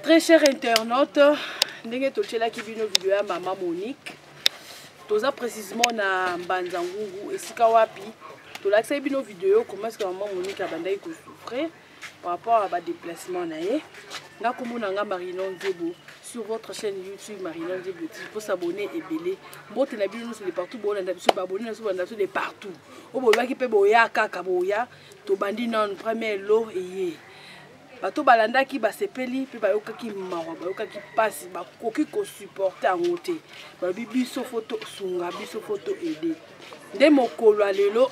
Très cher internaute, ndenge totielaki bino video ya mama Monique, toza précisément na Mbanza Ngungu, esika wapi tolakisaki bino video comment est-ce que mama Monique abandaki kosouffrir par rapport à ba déplacement na ye. Nga kombo na nga Marinon Nzebo sur votre chaîne YouTube Marinon Nzebo TV pour s'abonner ebele. Mbote na bino nyonso de partout bolanda biso ba abonner na biso bolanda biso de partout. Oyo bolobaki mpe boya kaka boya tobandi nanu premier lot eye. Bato balandaki basepeli mpe bayokaki mawa, bayokaki mpasi, bakoki kosupporte yango te. Balobi biso fo tosunga, biso fo to aide. Nde mokolo ya lelo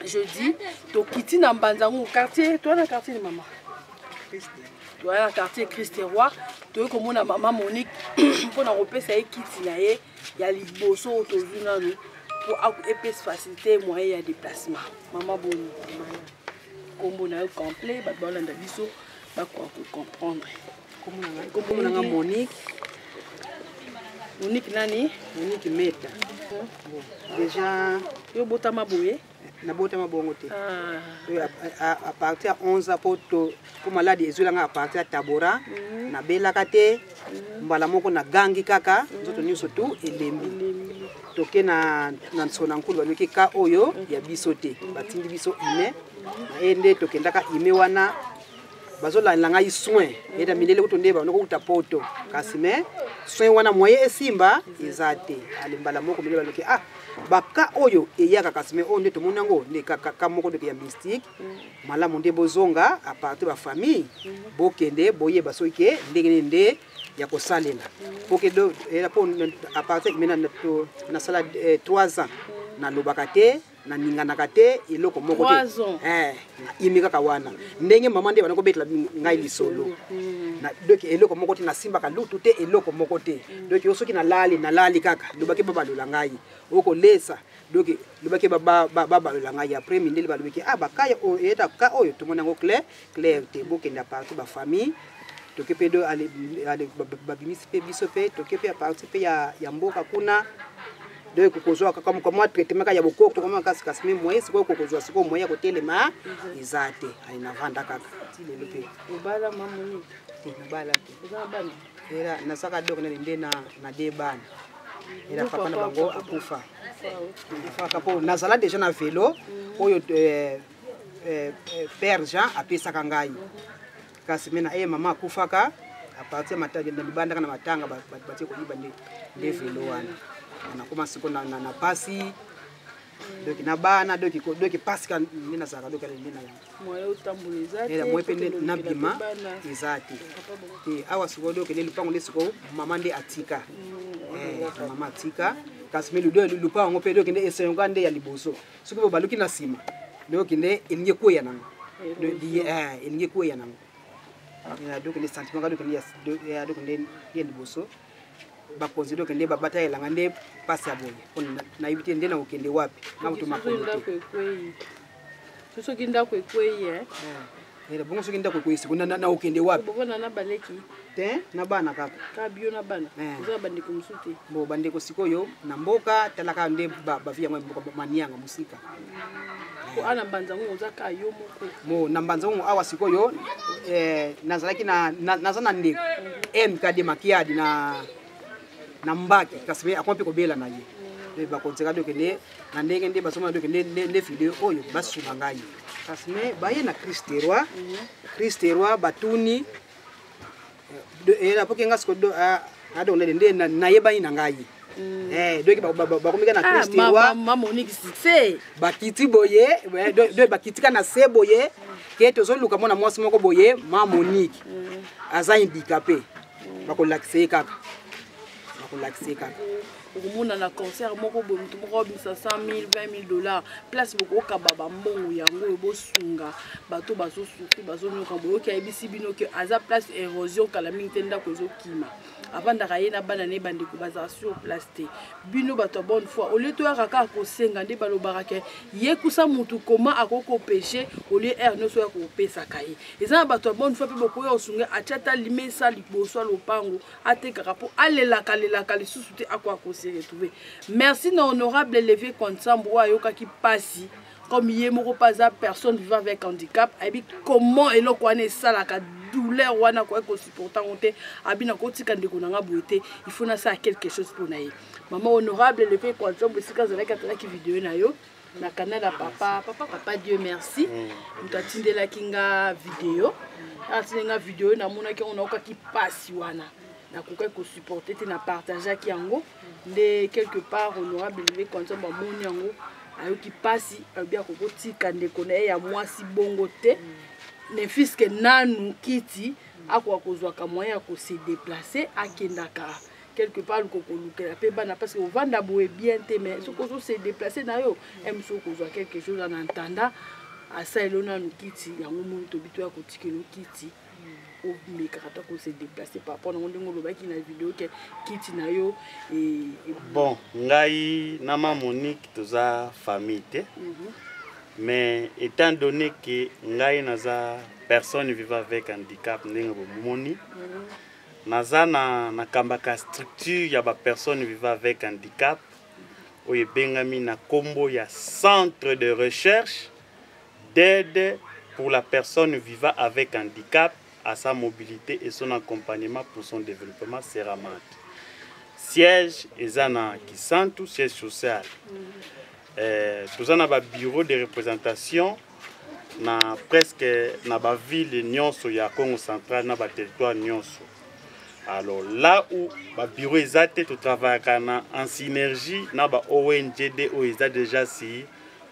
jeudi tokiti na Mbanza Ngungu quartier, toza na quartier ni mama, toza na quartier Christ Roi, toyei komona mama Monique mpona kopesa ye kiti na ye ya liboso oyo tozwi nanu mpo epesa facilité moyen ya déplacement. Mama boni kombo na yo complet, bato balanda biso bakoka kocomprendre. Kombo na nga Monique. Monique nani? Monique Meta. Bon, déjà yo botama boye? Nabotama bongo te. À partir ya 11 ans po to po maladi ezwelanga à partir ya Tabora, nabelaka te, mbala moko nagangi kaka, nzoto nyonso tu elembi. Toke na na nsona nkulu baloki ka oyo ya biso te, batindi biso ime na ye nde tokendaka ime wana bazolandela ngai soin eda mindele kutu nde bando kokuta poto kasi me soin wana moyen esimba eza te. Ale mbala moko mindele baloki ah baka oyo eyaka kasi me oyo nde tomoni yango nde kaka moko ndoki ya mystique malamu nde bozonga à partir ba famille bokende boyeba soki ke ndenge nini nde ya kosalela po ke do po à partir me nasala 3 ans nalobaka te, naninganaka te eloko moko te. Naimi kaka wana ndenge mama nde banda kobetela ngai lisolo. Donc eloko moko te, nasimbaka lutu te, eloko moko te. Donc yo soki nalali, nalali kaka, lobaki babalola ngai okolesa, donc lobaki babalola ngai. Après mindele balobaki ah bakaya oyo eyeta ka oyo tomoni yango clair clair te, bokende à partir ba famille. Toke mpe do ale babimisi mpe biso mpe toke mpe à partir mpe ya mboka kuna. Donc kokozwa kaka mwa traitement kaka ya bokoko tokoma kasi kasi me moyen sikoyo kokozwa sikoyo moyen ya kotelema eza te. Ale navanda kaka ti lelo mpe. Obala mamoni? Te, nabala te. Oza na bana? Era nasaka dok nani nde na de bana. Era papa na bango akufa. Akufaka mpo nazala deja na velo oyo père Jean apesaka ngai. Kasi me na ye mama akufaka à partir ya matanga na libandaka na matanga batie koyiba nde velo wana. Nakoma siko na pasi donc na bana donc donc pasi ka nde nazalaka donc nde na yango. Moyen otambola eza te, moyen mpe nde nabima eza te. Te awa sikoyo donc nde lupango nde sikoyo mama nde atika. Mama atika kasi me lupango yango mpe donc nde esengo nde ya liboso soki bo baluki na nsima donc nde elingi ekweya nango. Elingi ekweya nango. Donc nde sentiment ka donc nde ya donc nde ya liboso bakonzi donc nde babatayelanga nde pasi ya boye mpo nayebi te nde nakokende wapi na moto makolo te. Soki ndako ekwei, bongo soki ndako ekwei siko nakokende wapi? Bovanda na baleki? Te, na bana kaka. Ka bio na bana? Oza na bandeko mosusu te? Bo bandeko sikoyo na mboka talaka nde bavi yango ya mboka manianga mosika. Po ana Mbanza Ngungu oza ka yo moko? Mo na Mbanza Ngungu awa sikoyo nazalaki na naza na ndeko MKD Makiadi na Mbaki kasi me akomi mpe kobela na ye. Bakonzeka doke nde na ndenge nde bazomona doke nde video oyo basunga ngai kasi me baye na Christ Roi. Christ Roi batuni po ke nga sikoyo adonde nde nayebani na ngai. Donc bakomika na Christ Roi. Mama Monique succès. Bakiti boye, donc bakitika na se boye ke tozoluka mwana mwasi moko boye ma Monique aza handicapé, bakolakisa ye kaka, bakolakisa ye kaka. Okomona na concert moko boye moto moko abimisa 100 000, 20 000 $, place bokokaba bambongo yango oyo bosunga bato bazosufri bazonyoka. Boyoki ayebisi bino ke aza place érosion kala mingi te, ndako ezokima, avandaka ye na bana na ye, bandeko bazala sur place te. Bino bato ya bonne foi, au lieu toyaka kaka kosenga nde balobaka ke yekusa mutu koma akoki kopeshe, au lieu heure nyonso oya kopesaka ye. Eza na bato ya bonne foi mpe bokoya kosunga, atia ata limesa liboso ya lopango atekaka mpo alelaka lelaka lisusu te, akoka kose retrouver. Merci na honorable Levé Kwansambo oyo ayokaki mpasi comme ye moko mpe aza personne vivant avec handicap, ayebi comment eloko wana esalaka. Douleur wana akoki kosupporte yango te. Abi nakotika ndeko na nga boye te, il faut nasala quelque chose mpo na ye. Mama honorable Lepe Kwanzombo, esika azalaki atalaki video na yo na canal ya papa papa papa Dieu merci, moto atindelaki nga video, atindeli nga video, namonaki yango, naokaki mpasi wana, nakokaki kosupporte te, na partageaki yango nde quelque part honorable Lepe Kwanzombo amoni yango, ayoki mpasi, alobi akokotika ndeko na ye ya mwasi bongo te, ne fût-ce que nanu kiti akoka kozwaka moyen ya kose déplacer, akendaka quelque part luko kolukela mpe bana, parce que ovanda boye bien te. Mais soki ozose déplacer na yo mosu, okozwa quelque chose en attendant asalelo nanu kiti yango. Moni tobi toya kotikela kiti, omekaka ta kose déplacer par rapport nango ndenge olobaki na video ke kiti na yo. Bon, ngai na ma Monique toza famille te, mais étant donné que ngai naza personne vivant avec handicap, ndenge bomoni, naza na nakambaka structure ya bapersonne vivant avec handicap oyo ebengami na nkombo ya Centre de recherche d'aide pour la personne vivant avec handicap à sa mobilité et son accompagnement pour son développement, Seramat. Siège eza na Kisantu, siège social. Toza na babureau de représentation na presque na baville nyonso ya Congo central, na baterritoire nyonso. Alors là où babureau eza te, totravaillaka na en synergie na ba ONGD oyo eza déjà sur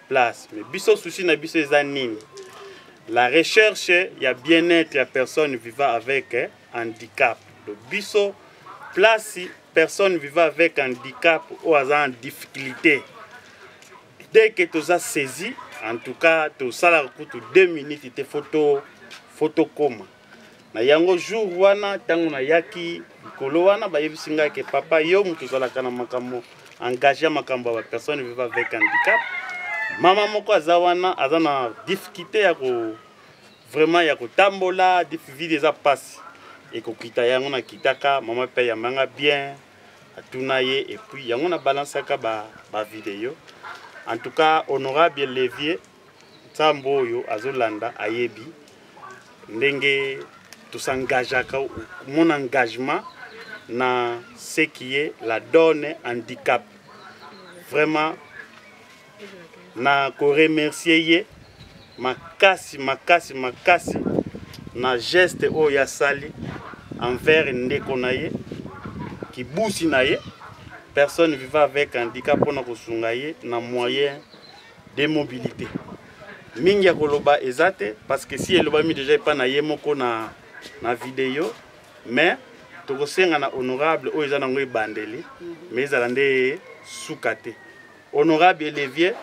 place. Mais biso, souci na biso eza nini? La recherche ya bien-être ya personne vivant avec handicap. Donc biso, place personne vivant avec handicap oyo aza en difficulté, dès que toza saisi, en tout cas tosalaka kutu 2 minutes te, faut tokóma na yango. Jour wana, ntango nayaki likolo wana, bayebisi ngai ke papa, yo moto ozalaka na makambo engagé ya makambo ya bapersonne vivant avec handicap, mama moko aza wana, aza na difficulté ya ko vraiment ya kotambola, vide eza mpasi ekokita yango. Nakitaka, mama mpe ayambanga bien, atuna ye, et puis yango na balansaka bavideo ba. En tout cas, honorable Levier Nsambo oyo azolanda ayebi ndenge tosengageaka, mon engagement na ce qui est la donne handicap. Vraiment na koremercier ye makasi makasi makasi na geste oyo asali envers ndeko na ye, kibusi na ye, personne vivant avec handicap, mpona kosunga ye na moyen de mobilité. Mingi ya koloba eza te, parce que si elobami déjà epa na ye moko na video. Mais tokosenga na honorable, oyo eza nango ebandeli, mais ezala nde suka te. Honorable Levier,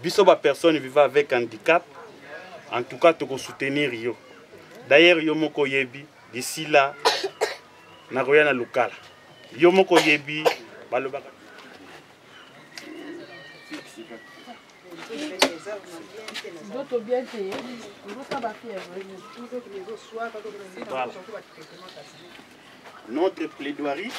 biso bapersonne vivant avec handicap, en tout cas tokosoutenir yo. D'ailleurs yo moko oyebi, d'ici là nakoya na Lukala, yo moko oyebi balobaka. Nzoto bien te, ozosala bafièvre. Voilà notre plaidoirie.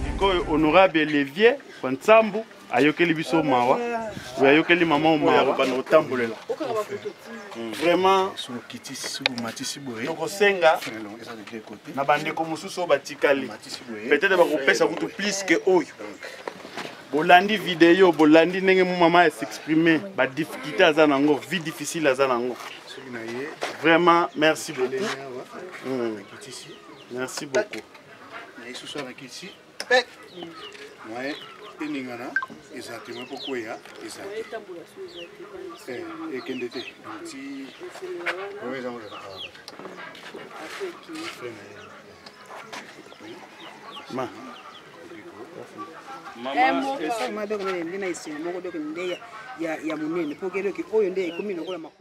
Sikoyo honorable Levier Kwansambu ayokeli biso mawa, oyo ayokeli mama mawa, bana kotambolela vraiment. Tokosenga na bandeko mosusu oyo batikali, peut-être bakopesa kutu plus ke oyo bolandi video, bolandi ndenge mo mama as'exprime, badifficulté aza nango, vie difficile aza nango. Vraiment merci beaucoup. Merci beaucoup. Lisusu nakiti moyen eningana eza te, moyen mpo kweya eza te, ekende te ti oyo eza ngozala awa. Ma nde na esengo moko doki nde ya monene, mpo ke doki oyo nde ekomi lokola makolo.